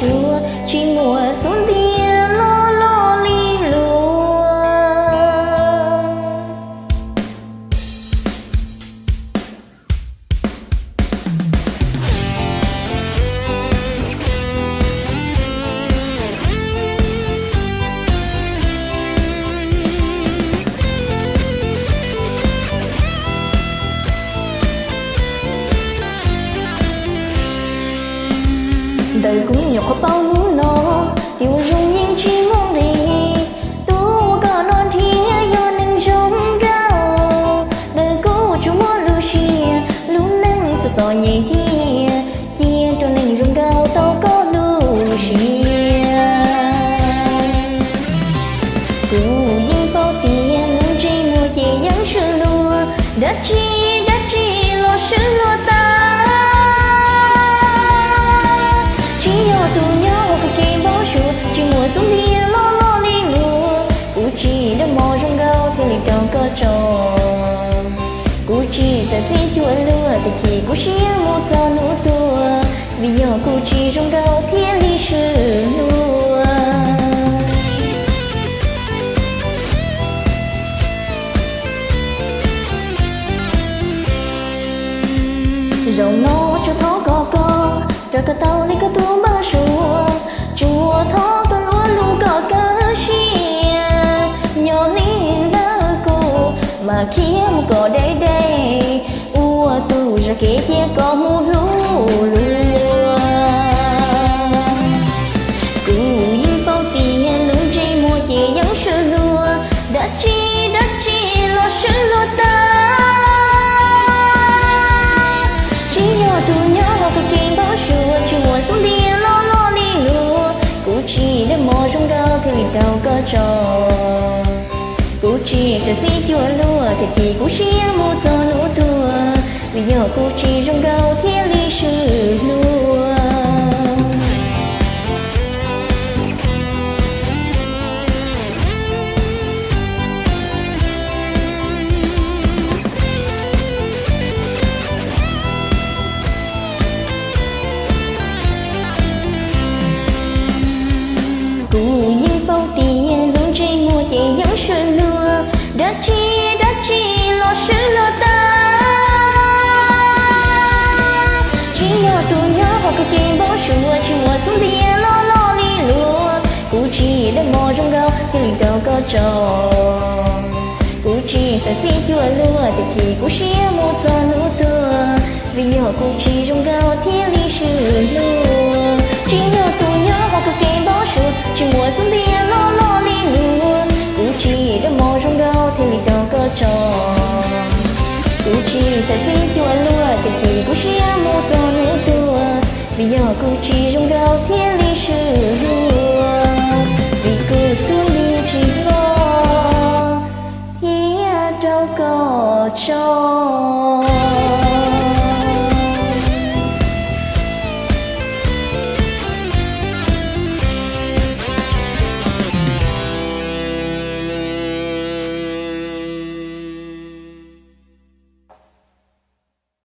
suav, tsis muaj xub ntiag loj loj li luag. Ntawm kuv nyuam qhuav paub hnub no, tias ua zoo yeej tsis muaj nqis. Tus uas koj los nrhiav yog neeg zoo nkauj. Ntawm kuv tsuas muaj lub siab, lub neej txom txom nyem thiab, cia rau neeg zoo nkauj tau koj lub siab. Kuv yeej paub tias lub ntsej muag ces yeej swb luag, dab tsi dab tsi los swb luag tag. Tsis yog tus nyob hauv kuv kev npau suav, tsis muaj xub ntiag loj loj li luag. Kuv tsis dab mos zoo nkauj thiaj li raug koj tso. Kuv tsis xav xib cuag luag, tiam sis kuv siab mus txog hnub tuag, vim yog kuv tsis zoo nkauj thiaj li swb luag. Zaum no tsuas thov kom koj rov kom tau li koj tus npau suav, tsuas thov koj luag lub kom kaj siab. Nyob li ntawm kuv mas khiav mus kom deb deb, ua tus zaj kev cia kom mus hlub luag. Kuv yeej paub tias lub ntsej muag ces yeej swb luag, dab tsi dab tsi los swb luag tag. Tsis yog tus nyob hauv kuv kev npau suav, tsis muaj xub ntiag loj loj li luag. Kuv tsis dab mos zoo nkauj thiaj li raug koj tso. Kuv tsis xav xib cuag luag, tiam sis kuv siab mus txog hnub tuag, vim yog kuv tsis zoo nkauj thiaj li swb luag. Kuv yeej paub tias lub ntsej muag ces yeej swb luag, dab tsi dab tsi los swb luag tag. Tsis yog tus nyob hauv kuv kev npau suav, tsis muaj xub ntiag loj loj li luag. Kuv tsis dab mos zoo nkauj thiaj li raug koj tso. Kuv tsis xav xib cuag luag, tiam sis kuv siab mus txog hnub tuag, vim yog kuv tsis zoo nkauj thiaj li swb luag. Tsis yog tus nyob hauv kuv kev npau suav, tsis muaj xub ntiag loj loj li luag. Kuv tsis dab mos zoo nkauj thiaj li raug koj tso. Kuv tsis xav xib cuag luag, tiam sis kuv siab mus txog hnub tuag, vim yog kuv tsis zoo nkauj thiaj li swb luag. Vim kuv xub ntiag tsis loj thiaj raug koj tso.